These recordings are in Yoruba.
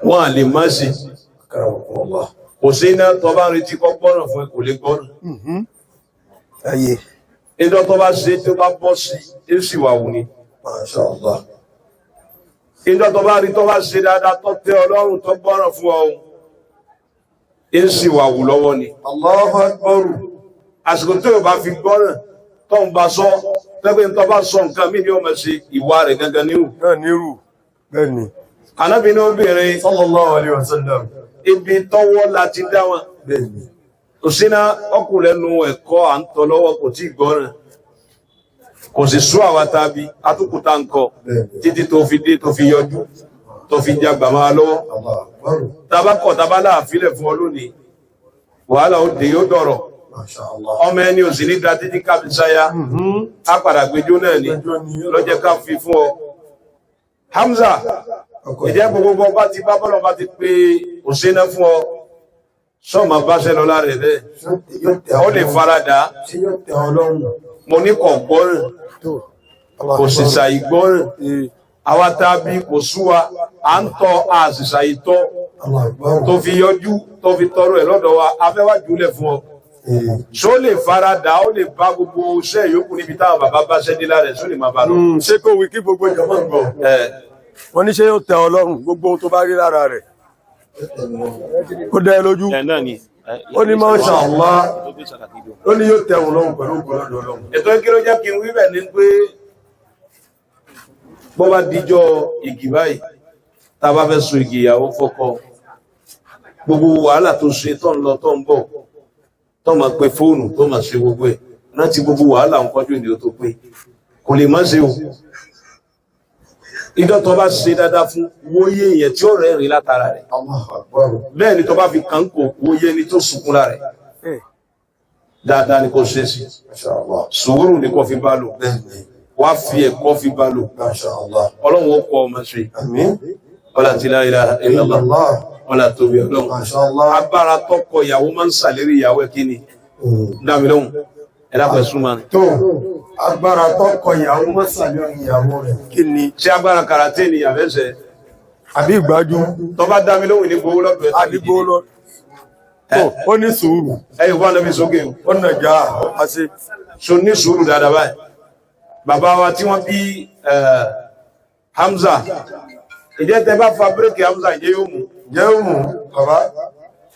Wọn à lè má ṣe. Akramakumullah. Kò sí iná tó bá ń retí kọ́ gbọ́ràn fún ẹ, kò lè gbọ́ràn. Ayé. Ìjọ tó bá ṣe, tó bá bọ́ sí, é sì wà wù ni. Masha Allah. Ìjọ tó bá rí tó bá ṣe dáadáa, tó tẹ́ Ọlọ́run, tó gbọ́ràn fún ọ, é sì wà wù lọ́wọ́ ni. Allahu akbar. Àsìkò tó o bá fi gbọ́ràn, tó ń bá sọ tẹ́gbẹ́, tó bá sọ nǹkan mí ni ó máa ṣe, ìwà rẹ̀ gangan níhù. Náà nírù bẹ́ẹ̀ ni. Ànábì ní obìnrin Sallallahu alayhi wa sallam. ibi tọ́wọ́ láti dá wọn. Bẹ́ẹ̀ ni. Kò síná ọkùnrin lẹ́nu ẹ̀kọ́ à ń tọ́ lọ́wọ́, kò tí ì gbọ́ràn, kò sì sú àwa tàbí atukùtà ń kọ títí tó fi dé, tó fi yọjú, tó fi jagbà máa lọ́wọ́. Allahu akbar. Tabakọ̀ tabalá àfilẹ̀ fún ọ lónìí, wàhálà ó dé, yóò dọ̀rọ̀. Masha Allah. Ọmọ ẹni ò sì ní da títí kábísáyá, á padà gbẹjọ náà ni lọ́jẹ́ ká fi fún ọ. Hamza, ìjẹ́ gbogbo ọba ti bá bọ́lọ̀ bá ti pé òṣèlú fún ọ, sọ́ọ̀mà bá ṣẹ́ lọ lára ẹ̀ bẹ́ẹ̀? Yóò tẹ́ Ó lè farada. Ṣé yóò tẹ́ Ọlọ́run? Mo ní kò gbọ́ràn, kò sì ṣàì gbọ́ràn. Àwa tàbí kò sú wa, à ń tọ́, a sì ṣàì tọ́. Allahu akbar. Tó fi yọjú, tó fi tọrọ ẹ̀ lọ́dọ̀ wa, afẹ́wájú lẹ̀ fún ọ. Ṣó lè farada? Ó lè bá gbogbo iṣẹ́ yòókù níbi táwọn bàbá bá ṣẹ́ dé lára ẹ̀? Ṣó lè máa bá lọ? Ṣé kò wí kí gbogbo ìjọba ń gbọ́? Ẹ. Wọ́n ní ṣé yóò tẹ́ Ọlọ́run, gbogbo ohun tó bá rí lára rẹ̀, ó dẹ́ ẹ lójú? Ẹ náà ni. Ó ní Masha Allah, ó ní yóò tẹ́ òun lọ́rùn pẹ̀lú ògo lọ́dọ̀ Ọlọ́run. Ètò kí ló jẹ́ kí n wí bẹ̀ ni pé bó bá dijọ́ igi báyìí, tá a bá fẹ́ so igi ìyàwó fọ́kọ, gbogbo wàhálà tó ṣe, tó ń lọ, tó ń bọ̀, tó máa pe fóònù, tó máa ṣe gbogbo ẹ̀, rántí gbogbo wàhálà ń kọjú ìdí tó pé kò lè má ṣe o. Ìjọ tó bá ṣe dáadáa fún, wóyé èèyàn tí ó rẹ́rìn látara rẹ̀. Allahu akbar. Bẹ́ẹ̀ ni tó bá fi kàn kò, wóyé ni tó sunkún lára rẹ̀. Dáadáa ni kò ṣe sí. Masha Allah. Sùúrù ni kò fi bá lò. Bẹ́ẹ̀ni. Wá fi ẹ̀kọ́ fi bá lò. Masha Allah. Ọlọ́run ó kọ́ ọmọ ṣe. Àmín. Ọlá tí la ilaha illallah. Allah. Ọlá tóbi Ọlọ́run. Masha Allah. Agbára tọkọ ìyàwó máa ń ṣàlérí ìyàwó ẹ̀, kí ni? Dámi lóhùn, ẹ dákun, ẹ súnmọ́ ni. Tó agbára tọkọ ìyàwó mọ́sàlẹ̀ ìyàwó rẹ̀. Kí ni? Ṣé agbára karate ni àfẹsẹ̀? Àbí ìgbájú? Tó bá dámi lóhùn, ní gbowó lọ́dọ̀ ẹ̀. Àdìgbò lọ tó ó ní sùúrù. Ẹ yóò bá nàbí sókè o. Ó nàjà àṣe. So ní sùúrù dáadáa báyìí. Bàbá wa tí wọ́n bí Hamza, ìjẹ́ tẹ bá fa bírèkì Hamza, ìjẹ́ yóò mú? Jẹ́ ó mú bàbá,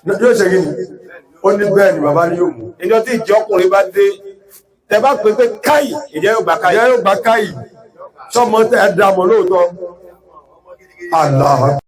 yóò ṣe kí ni? Ó ní bẹ́ẹ̀ ni, bàbá ni yóò mú. Ìjọ tí ìjọ ọkùnrin bá dé, tẹ bá pè pé káì, ìjẹ́ yóò gbà káì? Jẹ́ yóò gbà káyì, sọmọ tẹ ẹ dààmú lóòótọ́. Allah.